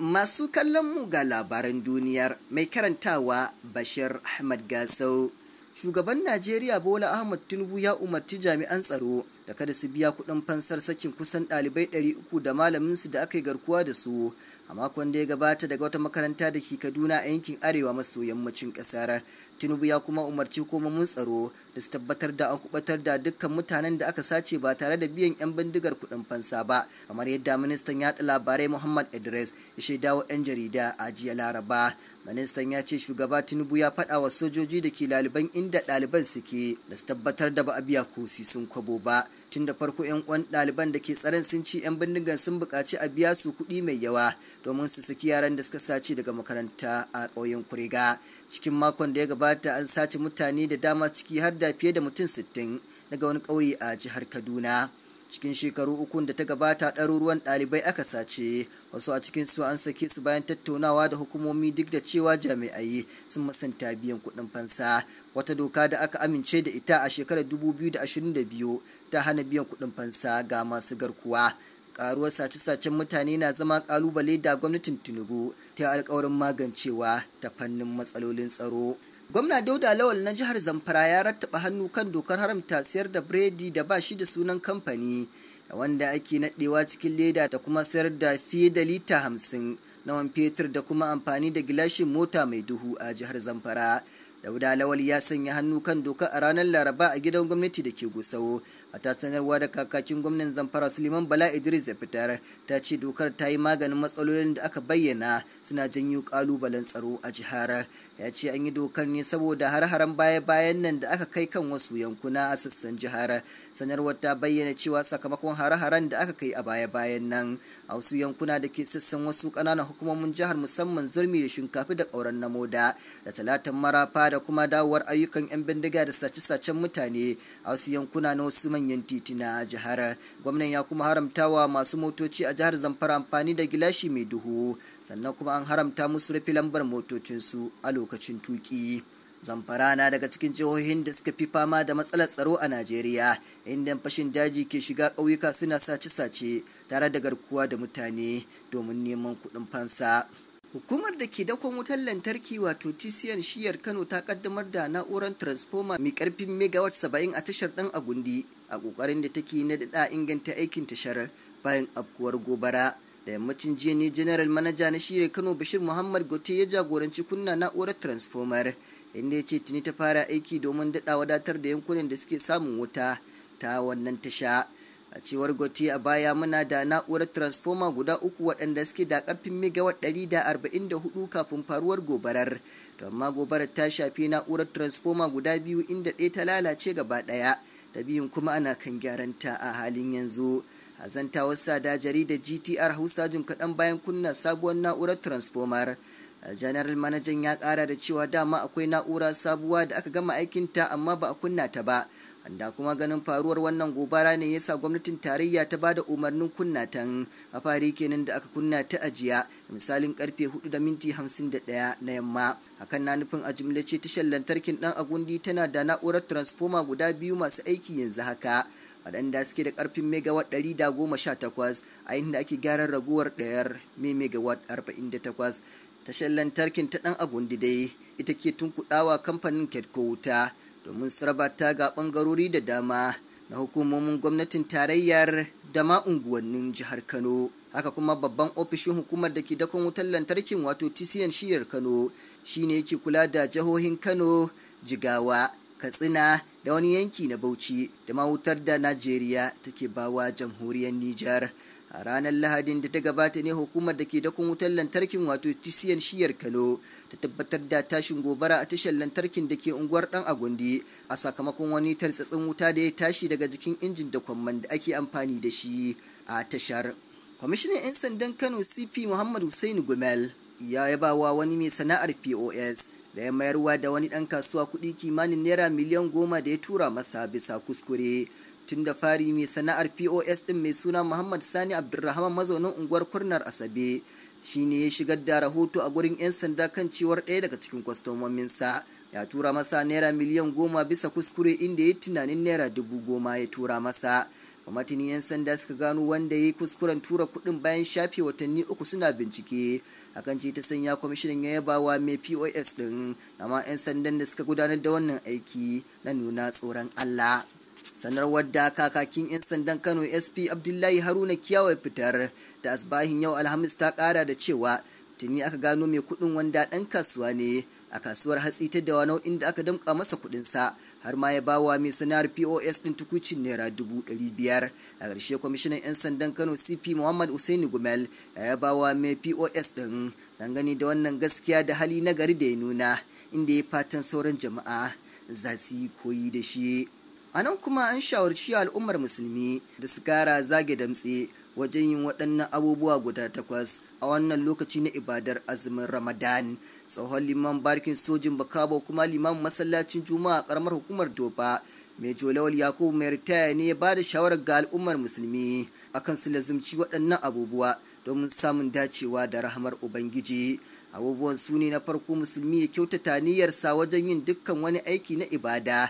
Masu kallon mu ga labaran duniyar, mai karantawa Bashir Ahmad Gasau. Shugaban Najeriya Bola Ahmad Tinubu ya umarci jami'an tsaro da kada su biya kuɗin fansar sakin kusan ɗalibai 300 da malaminsu da aka yi garkuwa da su a makon da ya gabata daga wata makaranta da ke Kaduna a yankin arewa maso yammacin ƙasar. Tinubu ya kuma umarci hukumomin tsaro da su tabbatar da an kubatar da dukkan mutanen da aka sace ba tare da biyan 'yan bindigar kuɗin fansa ba, kamar yadda ministan yaɗa labarai Muhammad Idris ya shaidawa 'yan jarida a jiya Laraba. Ministan ya ce shugaba Tinubu ya faɗa wa sojoji da ke laliban inda ɗaliban suke da su tabbatar da ba a biya ko sisin kwabo ba. Tun da farko 'yan uwan ɗaliban da ke tsaron sun ci 'yan bindigan sun buƙaci a biya su kuɗi mai yawa domin su saki yaran da suka sace daga makaranta a ƙauyen Kuriga. Cikin makon da ya gabata an sace mutane da dama, ciki har da fiye da mutum 60 daga wani ƙauye a jihar Kaduna. Cikin shekaru ukun da ta gabata, ɗaruruwan ɗalibai aka sace. Wasu a cikin su an sake su bayan tattaunawa da hukumomi, duk da cewa jami'ai sun musanta biyan kuɗin fansa. Wata doka da aka amince da ita a shekarar 2022 ta hana biyan kuɗin fansa ga masu garkuwa. Karuwar sace-sacen mutane na zama kalubale da gwamnatin Tinubu ta alkawarin magancewa ta fannin matsalolin tsaro. Gwamna Dauda Lawal na jihar Zamfara ya rattaba hannu kan dokar haramta sayar da biredi da ba shi da sunan kamfani da wanda ake naɗewa cikin leda, da kuma sayar da fiye da lita 50 na man fetur, da kuma amfani da gilashin mota mai duhu a jihar Zamfara. Dauda Lawal ya sanya hannu kan doka a ranar Laraba a gidan gwamnati da ke Gusau. A ta sanarwa da kakakin gwamnan Zamfara Suleiman Bala Idris da fitar, ta ce dokar ta yi maganin matsalolin da aka bayyana suna janyo kalubalen tsaro a jihar. Ya ce an yi dokar ne saboda har-haren baya-bayan nan da aka kai kan wasu yankuna a sassan jihar. Sanarwar ta bayyana cewa sakamakon har-haren da aka kai a baya-bayan nan a wasu yankuna da ke sassan wasu ƙananan hukumomin jihar, musamman Zurmi da Shinkafi da Ƙauren Namoda da Talatan Marafa, da kuma dawowar ayyukan 'yan bindiga da sace-sacen mutane a wasu yankuna na wasu manyan titina a jihar. Gwamnan ya kuma haramtawa masu motoci a jihar Zamfara amfani da gilashi mai duhu, sannan kuma an haramta musu rufe lambar motocinsu a lokacin tuki. Zamfara na daga cikin jihohin da suka fi fama da matsalar tsaro a Najeriya, inda fashin daji ke shiga ƙauyuka suna sace-sace tare da garkuwa da mutane domin neman kuɗin fansa. Hukumar da ke dakon wutar lantarki wato TCN shiyar Kano ta kaddamar da na'urar transformer mai karfin megawatt 70 a tashar ɗan Agundi a ƙoƙarin da take na daɗa inganta aikin tashar bayan afkuwar gobara. Da yammacin jiya ne General Manager na shiyar Kano Bashir Muhammad Gote ya jagoranci kunna na'urar transformer, inda ya ce tuni ta fara aiki domin daɗa wadatar da yankunan da suke samun wuta ta wannan tasha. A cewar Gote, a baya muna da na'urar transformer guda uku waɗanda suke da ƙarfin megawatt 144 kafin faruwar gobarar. To amma gobarar ta shafi na'urar transformer guda biyu, inda ɗaya ta lalace gaba ɗaya, ta biyun kuma ana kan gyaran ta a halin yanzu. A zantawar sada jaridar GTR Hausa jim kaɗan bayan kunna sabuwar na'urar transformer, General Manajan ya ƙara da cewa dama akwai na'ura sabuwa da aka gama aikinta amma ba a kunna ta ba, wanda kuma ganin faruwar wannan gobara ne yasa gwamnatin tarayya ta bada umarnin kunna ta. A fari kenan da aka kunna ta ajiya misalin karfe 4:51 na yamma. Hakan na nufin a jumlace tashar lantarkin Dan Agundi tana da na'urar transformer guda biyu masu aiki yanzu haka, waɗanda suke da ƙarfin megawatt 118, a inda ake gyaran raguwar ɗayar mai megawatt 48. Tashar lantarkin ta Dan Agundi dai ita ke tunkuɗawa kamfanin Kedco wuta domin su raba ta ga ɓangarori da dama na hukumomin gwamnatin tarayyar da ma unguwannin jihar Kano. Haka kuma babban ofishin hukumar da ke dakon wutar lantarkin wato TCN shiyar Kano shine yake kula da jihohin Kano, Jigawa, Katsina da wani yanki na Bauchi da ma wutar da Najeriya take bawa jamhuriyar Nijar. A ranar Lahadin da ta gabata ne hukumar da ke dakon wutar lantarkin wato TCN shiyar Kano ta tabbatar da tashin gobara a tashar lantarkin da ke unguwar Dan Agundi a sakamakon wani tartsatsin wuta da ya tashi daga jikin injin dakon man da ake amfani da shi a tashar. Kwamishinan 'yan sandan Kano CP Muhammad Hussaini Gumel ya yabawa wani mai sana'ar POS da ya mayarwa da wani ɗan kasuwa kuɗi kimanin naira miliyan 10 da ya tura masa bisa kuskure. Tun da fari mai sana'ar POS ɗin mai suna Muhammad Sani Abdulrahman, mazaunin unguwar Kurnar Asabe, shine ya shigar da rahoto a gurin 'yan sanda kan cewar ɗaya daga cikin kwastomominsa ya tura masa naira miliyan 10 bisa kuskure, inda ya tunanin naira 10,000 ya tura masa. Kuma tuni 'yan sanda suka gano wanda ya yi kuskuren tura kuɗin bayan shafe watanni 3 suna bincike. Hakan ce ta sanya kwamishinan ya yaba wa mai POS ɗin amma 'yan sandan da suka gudanar da wannan aiki na nuna tsoron Allah. Sanarwar da kakakin 'yan sandan Kano SP Abdullahi Haruna Kiyawa fitar da asbahin yau Alhamis ta kara da cewa tuni aka gano mai kudin wanda ɗan kasuwa ne a kasuwar hatsi ta Dawanau, inda aka damƙa masa kudinsa har ma ya bawa mai sana'ar POS ɗin tukucin naira 500,000. A ƙarshe kwamishinan 'yan sandan Kano CP Muhammad Usaini Gumel ya bawa mai POS ɗin dangane da wannan gaskiya da hali na gari da ya nuna, inda ya fatan sauran jama'a za su yi koyi da shi. A nan kuma an shawarci al'ummar musulmi da su kara zage damtse wajen yin waɗannan abubuwa guda 8 a wannan lokaci na ibadar azumin Ramadan. Tsohon liman barkin sojin Bakabo kuma liman masallacin Juma'a karamar hukumar Doba, Mejo Lawal Yakubu mai ritaya ne ya bada shawarar ga al'ummar musulmi akan su lazimci waɗannan abubuwa domin samun dacewa da rahamar Ubangiji. Abubuwan su ne: na farko, musulmi ya kyautata niyyarsa wajen yin dukkan wani aiki na ibada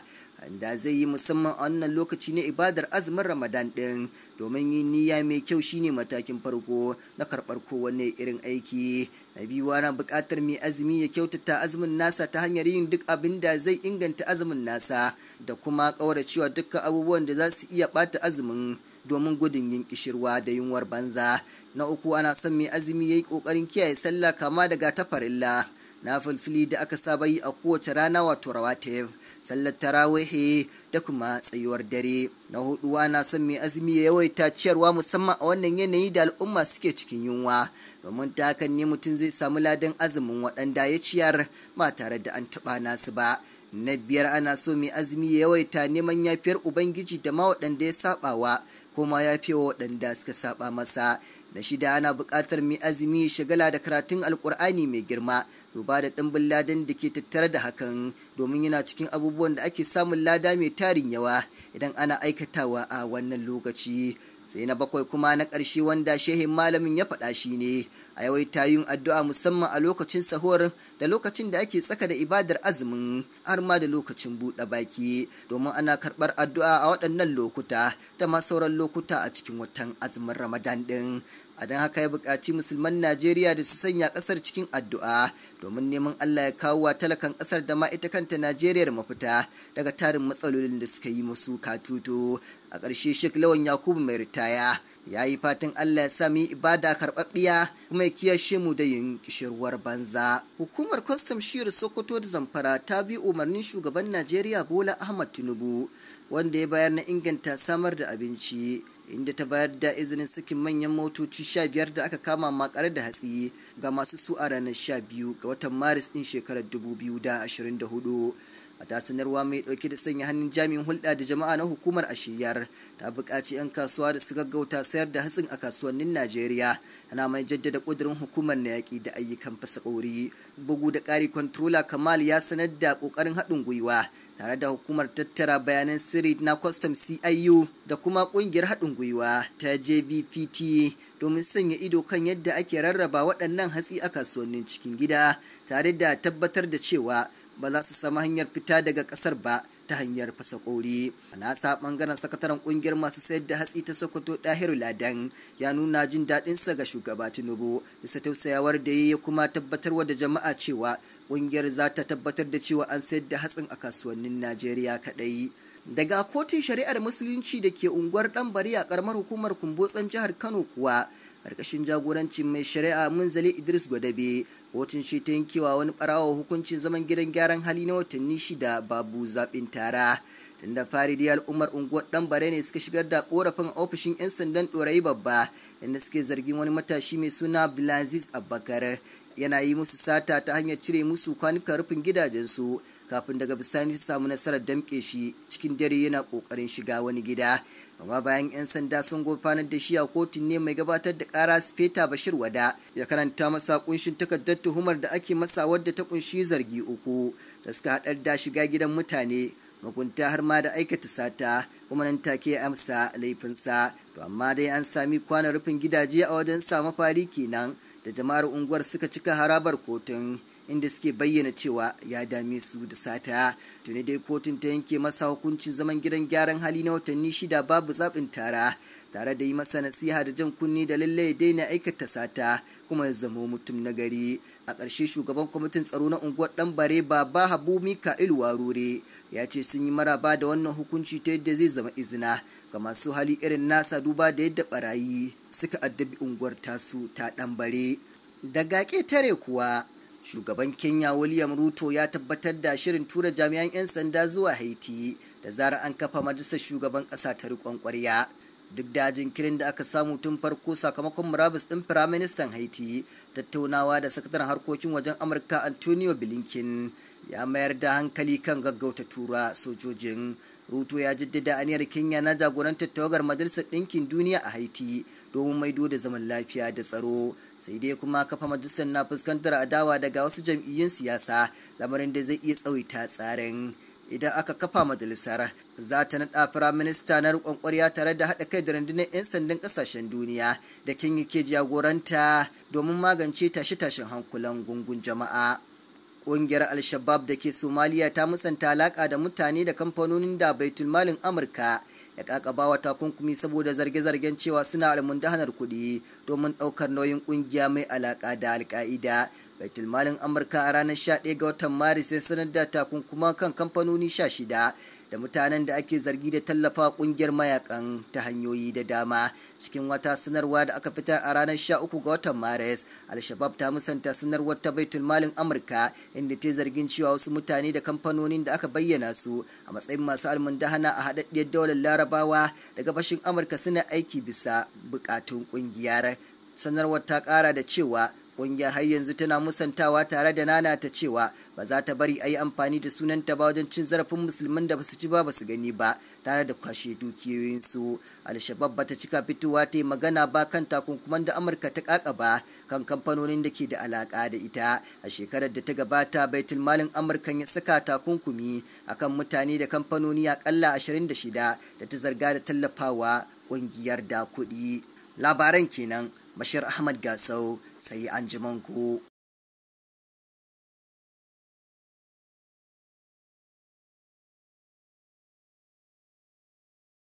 da zai yi, musamman a wannan lokaci na ibadar azumin Ramadan din, domin yin niyya mai kyau shine matakin farko na karɓar kowanne irin aiki. Na biyu, ana buƙatar mai azumi ya kyautata azumin nasa ta hanyar yin duk abin da zai inganta azumin nasa da kuma ƙauracewa dukkan abubuwan da za su iya ɓata azumin domin gudun yin kishirwa da yunwar banza. Na uku, ana son mai azumi ya yi ƙoƙarin kiyaye sallah, kama daga ta farilla, na fulfili da aka saba yi a kowace rana, wato rawatib, sallar tarawihi da kuma tsayuwar dare. Na hudu, ana son mai azumi ya yawaita ciyarwa, musamman a wannan yanayi da al'umma suke cikin yunwa, domin ta hakan ne mutum zai samu ladan azumin waɗanda ya ciyar ba tare da an taɓa nasu ba. Na biyar, ana so mai azumi ya yawaita neman yafiyar Ubangiji da ma waɗanda ya saɓawa, kuma yafewa waɗanda suka saɓa masa. Na shida, ana buƙatar mai azumi shagala da karatun Alƙur'ani mai girma, duba da ɗimbin ladan da ke tattare da hakan, domin yana cikin abubuwan da ake samun lada mai tarin yawa idan ana aikatawa a wannan lokaci. Sai na bakwai kuma na ƙarshe wanda shehin malamin ya faɗa shi ne a yawaita yin addu'a, musamman a lokacin sahur da lokacin da ake tsaka da ibadar azumin, har ma da lokacin buɗe baki, domin ana karɓar addu'a a waɗannan lokuta da ma sauran lokuta a cikin watan azumin Ramadan ɗin. A don haka ya buƙaci musulman Najeriya da su sanya ƙasar cikin addu'a domin neman Allah ya kawo wa talakan ƙasar da ma ita kanta Najeriya mafita daga tarin matsalolin da suka yi musu katutu. A ƙarshe Sheikh Lawan Yakubu mai ritaya ya yi fatan Allah ya sa mu yi ibada karɓaɓɓiya kuma ya kiyashe mu da yin kishirwar banza. Hukumar kwastam shiyar Sokoto da Zamfara ta bi umarnin shugaban Najeriya Bola Ahmad Tinubu wanda ya bayar na inganta samar da abinci, inda ta bayar da izinin sakin manyan motoci 15 da aka kama makare da hatsi ga masu su a ranar 12 ga watan Maris din shekarar 2024. A ta sanarwa mai dauke da sanya hannun jami'in hulɗa da jama'a na hukumar ashiyar, ta buƙaci 'yan kasuwa da su gaggauta sayar da hatsin a kasuwannin Najeriya, ana mai jaddada ƙudurin hukumar na yaƙi da ayyukan fasa ƙauri. Bugu da ƙari, kwantrola Kamal ya sanar da ƙoƙarin haɗin gwiwa tare da hukumar tattara bayanan sirri na kwastam CIU da kuma ƙungiyar haɗin gwiwa ta JBPT domin sanya ido kan yadda ake rarraba waɗannan hatsi a kasuwannin cikin gida, tare da tabbatar da cewa ba za su samu hanyar fita daga kasar ba ta hanyar fasa kori. A nasa bangaren, sakataren kungiyar masu sayar da hatsi ta Sokoto, Dahiru Ladan, ya nuna jin daɗinsa ga shugaba Tinubu bisa tausayawar da ya kuma tabbatarwa da jama'a cewa kungiyar za ta tabbatar da cewa an sayar da hatsin a kasuwannin Najeriya kaɗai. Daga kotun shari'ar musulunci da ke unguwar Ɗanbari a ƙaramar hukumar Kumbotsan jihar Kano kuwa, ƙarƙashin jagorancin mai shari'a Munzali Idris Gwadabe, kotun shi ta yankewa wani ɓarawo hukuncin zaman gidan gyaran hali na watanni 6 babu zaɓin tara. Tun da fari dai al'ummar unguwar Ɗanbare ne suka shigar da ƙorafin ofishin 'yan sandan Ɗorayi Babba, inda suke zargin wani matashi mai suna Abdulaziz Abubakar yana yi musu sata ta hanyar cire musu kwanukan rufin gidajensu, kafin daga bisani su samu nasarar damƙe shi cikin dare yana ƙoƙarin shiga wani gida. Amma bayan 'yan sanda sun gurfanar da shi a kotun ne mai gabatar da ƙara Speta Bashir Wada ya karanta masa kunshin takardar tuhumar da ake masa, wadda ta kunshi zargi 3 da suka haɗar da shiga gidan mutane, mugunta, har ma da aikata sata, kuma nan take ya amsa laifinsa. To amma dai an sami kwanon rufin gidaje a wajen sa, mafari kenan da jama'ar unguwar suka cika harabar kotun, inda suke bayyana cewa ya dame su da sata. Tuni dai kotun ta yanke masa hukuncin zaman gidan gyaran hali na watanni 6 babu zaɓin tara, tare da yi masa nasiha da jan kunne da lallai ya daina aikata sata kuma ya zamo mutum na gari. A ƙarshe, shugaban kwamitin tsaro na unguwar Ɗanbare, Baba Habu Mika'il Warure, ya ce sun yi maraba da wannan hukunci ta yadda zai zama izina ga masu hali irin nasa, duba da yadda barayi suka addabi unguwar tasu ta Ɗanbare. Daga ƙetare kuwa, shugaban Kenya William Ruto ya tabbatar da shirin tura jami'an 'yan sanda zuwa Haiti da zarar an kafa majalisar shugaban ƙasa ta riƙon ƙwarya. Duk da jinkirin da aka samu tun farko sakamakon murabus ɗin firaministan Haiti, tattaunawa da sakataren harkokin wajen Amurka Antonio Blinken ya mayar da hankali kan gaggauta tura sojojin. Ruto ya jaddada aniyar Kenya na jagorantar tawagar Majalisar Ɗinkin Duniya a Haiti domin maido da zaman lafiya da tsaro. Sai dai kuma kafa majalisar na fuskantar adawa daga wasu jam'iyyun siyasa, lamarin da zai iya tsawaita tsarin. Idan aka kafa majalisar, za ta naɗa firaminista na riƙon ƙwarya tare da haɗa kai da rundunar 'yan sandan ƙasashen duniya da Kenya ke jagoranta domin magance tashe-tashen hankulan gungun jama'a. Ƙungiyar Al-Shabab da ke Somaliya ta musanta alaƙa da mutane da kamfanonin da Baitulmalin Amurka ya ƙaƙabawa takunkumi saboda zarge-zargen cewa suna almundahanar kuɗi domin ɗaukar nauyin ƙungiya mai alaƙa da Al-Qaida. Baitulmalin Amurka a ranar 11 ga watan Maris ya sanar da takunkuma kan kamfanoni 16 da mutanen da ake zargi da tallafa kungiyar mayakan ta hanyoyi da dama. Cikin wata sanarwa da aka fitar a ranar 13 ga watan Maris, Al-Shabab ta musanta sanarwar ta Baitulmalin Amurka, inda ta zargin cewa wasu mutane da kamfanonin da aka bayyana su a matsayin masu almundahana a haɗaɗɗiyar daular Larabawa da gabashin Amurka suna aiki bisa buƙatun kungiyar. Sanarwar ta ƙara da cewa kungiyar har yanzu tana musantawa tare da nanata cewa ba za ta bari a yi amfani da sunanta ba wajen cin zarafin musulman da basu ci ba basu gani ba, tare da kwashe dukiyoyinsu. Al-Shabab bata cika fitowa ta yi magana ba kan takunkuman da Amurka ta kakaba kan kamfanonin da ke da alaka da ita. A shekarar da ta gabata, Baitulmalin Amurka ya saka takunkumi akan mutane da kamfanoni akalla 26 da ta zarga da tallafawa kungiyar da kuɗi. Labaran kenan. Bashir Ahmad Gasau, sai an ku.